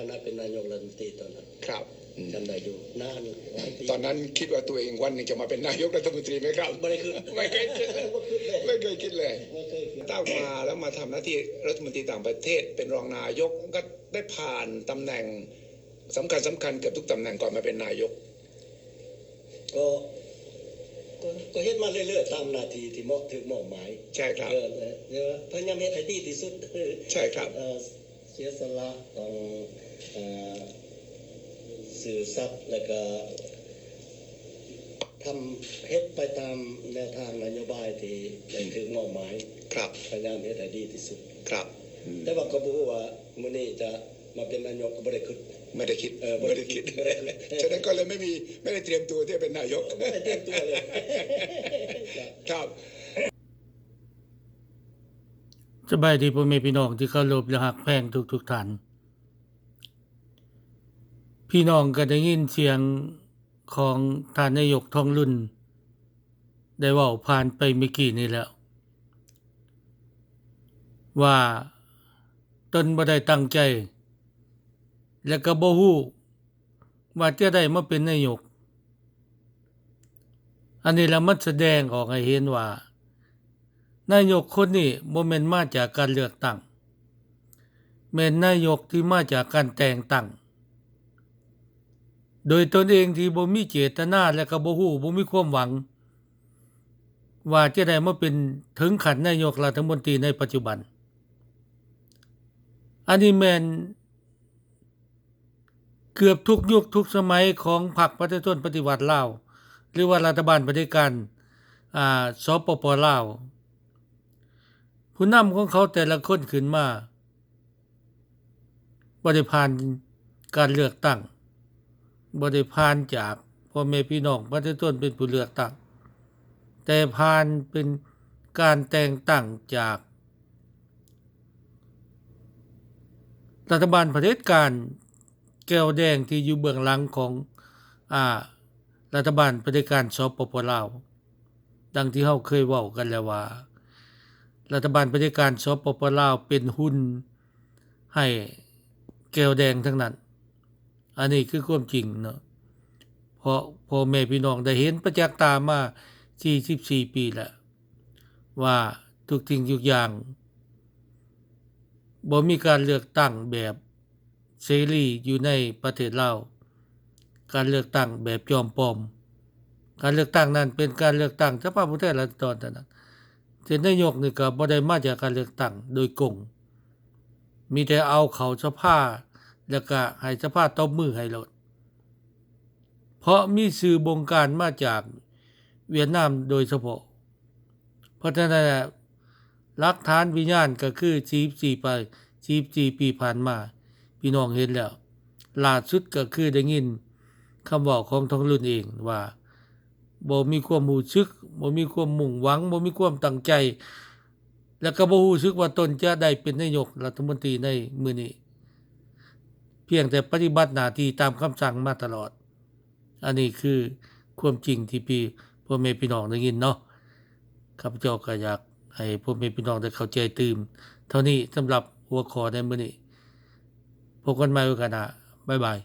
ຖານະເປັນນາຍົກລັດຖະມົນຕີຕອນນັ້ນ ครับอืม ຈຳໄດ້ຢູ່ ນານຫຼາຍປີ ตอนนั้นคิดว่าตัวเองวันหนึ่งจะมาเป็นนายกรัฐมนตรีไหมครับ ບໍ່ໄດ້ຄິດ ไม่เคยคิด ບໍ່ຄິດເລີຍ ไม่เคยคิดเลย ບໍ່ເຄີຍຄິດ ตั้งมาแล้วมาทำหน้าที่รัฐมนตรีต่างประเทศ เป็นรองนายกก็ได้ผ่านตำแหน่งสำคัญสำคัญเกือบทุกตำแหน่งก่อนมาเป็นนายก ກໍກໍກໍເຮັດມາເລື້ອຍໆຕາມໜ້າທີ່ທີ່ເໝາະຖືກມອບໝາຍ ใช่ครับ ເອີແລະ ແລະວ່າພະຍາຍາມເຮັດໃຫ້ດີທີ່ສຸດ ใช่ครับ ເອີເສຍສະຫຼະ ຕ້ອງ ເອີຊື່ສັດ ແລ້ວກໍທຳເຮັດໄປຕາມແນວທາງນະໂຍບາຍທີ່ໄດ້ຖືກມອບໝາຍ ครับ ພະຍາຍາມເຮັດໃຫ້ດີທີ່ສຸດ ครับอืม ແຕ່ວ່າກໍບໍ່ຮູ້ວ່າມື້ນີ້ຈະມາເປັນນາຍົກກໍບໍ່ໄດ້ຄິດ ไม่ได้คิด เออ ไม่ได้คิด ไม่ได้คิด ฉะนั้นก็เลยไม่มีไม่ได้เตรียมตัวที่จะเป็นนายก บ่ได้เตรียมตัวเลย ครับ ສະບາຍດີພໍ່ແມ່ພີ່ນ້ອງທີ່ເຄົາລົບ ແລະ ຮັກແພງທຸກໆທ່ານ. ພີ່ນ້ອງກໍໄດ້ຍິນສຽງຂອງທ່ານນາຍົກທອງລຸນ ໄດ້ເວົ້າຜ່ານໄປເມື່ອກີ້ນີ້ແລ້ວ ວ່າຕົນບໍ່ໄດ້ຕັ້ງໃຈ ແລະ ກໍບໍ່ຮູ້ ວ່າຈະໄດ້ມາເປັນນາຍົກ. ອັນນີ້ລະມັນສະແດງອອກໃຫ້ເຫັນວ່າ ນາຍົກຄົນນີ້ບໍ່ແມ່ນມາຈາກການເລືອກຕັ້ງ, ແມ່ນນາຍົກທີ່ມາຈາກການແຕ່ງຕັ້ງ ໂດຍຕົນເອງທີ່ບໍ່ມີເຈດຕະນາ ແລະ ກໍບໍ່ຮູ້ ບໍ່ມີຄວາມຫວັງວ່າຈະໄດ້ມາເປັນເຖິງຂັ້ນນາຍົກລັດຖະມົນຕີໃນປັດຈຸບັນ. ອັນນີ້ແມ່ນ ເກືອບທຸກຍຸກທຸກສະໄໝຂອງພັກປະຊາຊົນປະຕິວັດລາວ ຫຼືວ່າລັດຖະບານຜະເດັດການ ອາ ສປປ ລາວ ຜູ້ນຳຂອງເຂົາແຕ່ລະຄົນຂຶ້ນມາ ບໍ່ໄດ້ຜ່ານການເລືອກຕັ້ງ, ບໍ່ໄດ້ຜ່ານຈາກພໍ່ແມ່ພີ່ນ້ອງປະຊາຊົນເປັນຜູ້ເລືອກຕັ້ງ, ແຕ່ຜ່ານເປັນການແຕ່ງຕັ້ງຈາກ ລັດຖະບານຜະເດັດການແກວແດງທີ່ຢູ່ເບື້ອງຫຼັງຂອງ ອາ ລັດຖະບານຜະເດັດການ ສປປ ລາວ. ດັ່ງທີ່ເຮົາເຄີຍເວົ້າກັນແລ້ວວ່າ ລັດຖະບານຜະເດັດການ ສປປ ລາວ ເປັນຫຸ່ນໃຫ້ແກວແດງທັງນັ້ນ. ອັນນີ້ຄືຄວາມຈິງເນາະ ເພາະພໍ່ແມ່ພີ່ນ້ອງໄດ້ເຫັນປະຈັກຕາມາສີ່ສິບສີ່ປີແລ້ວ ວ່າທຸກສິ່ງທຸກຢ່າງ ບໍ່ມີການເລືອກຕັ້ງແບບເສລີຢູ່ໃນປະເທດລາວ, ການເລືອກຕັ້ງແບບຈອມປອມ. ການເລືອກຕັ້ງນັ້ນເປັນການເລືອກຕັ້ງສະພາຜູ້ແທນລາດຖະດອນເທົ່ານັ້ນ, ເຊັ່ນນາຍົກນີ້ກໍບໍ່ໄດ້ມາຈາກການເລືອກຕັ້ງໂດຍກົງ, ມີແຕ່ເອົາເຂົ້າສະພາ ແລ້ວກໍໃຫ້ສະພາຕົບມືໃຫ້ໂລດ. ເພາະມີສື່ບົງການມາຈາກຫວຽດນາມໂດຍສະເພາະ. ເພາະສະນັ້ນແຫຼະ ຫຼັກຖານພະຍານກໍຄືສີ່ສິບສີ່ປາຍ ສີ່ສິບສີ່ປີຜ່ານມາ ພີ່ນ້ອງເຫັນແລ້ວ. ລ່າສຸດກໍຄືໄດ້ຍິນຄຳເວົ້າຂອງທອງລຸນເອງວ່າ ບໍ່ມີຄວາມຮູ້ສຶກ, ບໍ່ມີຄວາມມຸ່ງຫວັງ, ບໍ່ມີຄວາມຕັ້ງໃຈ ແລະ ກໍບໍ່ຮູ້ສຶກວ່າຕົນຈະໄດ້ເປັນນາຍົກລັດຖະມົນຕີໃນມື້ນີ້, ພຽງແຕ່ປະຕິບັດໜ້າທີ່ຕາມຄຳສັ່ງມາຕະຫຼອດ. ອັນນີ້ຄືຄວາມຈິງທີ່ພີ່ ພໍ່ແມ່ພີ່ນ້ອງໄດ້ຍິນເນາະ. ຂ້າພະເຈົ້າກໍຢາກໃຫ້ພໍ່ແມ່ພີ່ນ້ອງໄດ້ເຂົ້າໃຈຕື່ມເທົ່ານີ້ສຳລັບຫົວຂໍ້ໃນມື້ນີ້. ພົບກັນໃໝ່ໂອກາດໜ້າ. ບາຍບາຍ.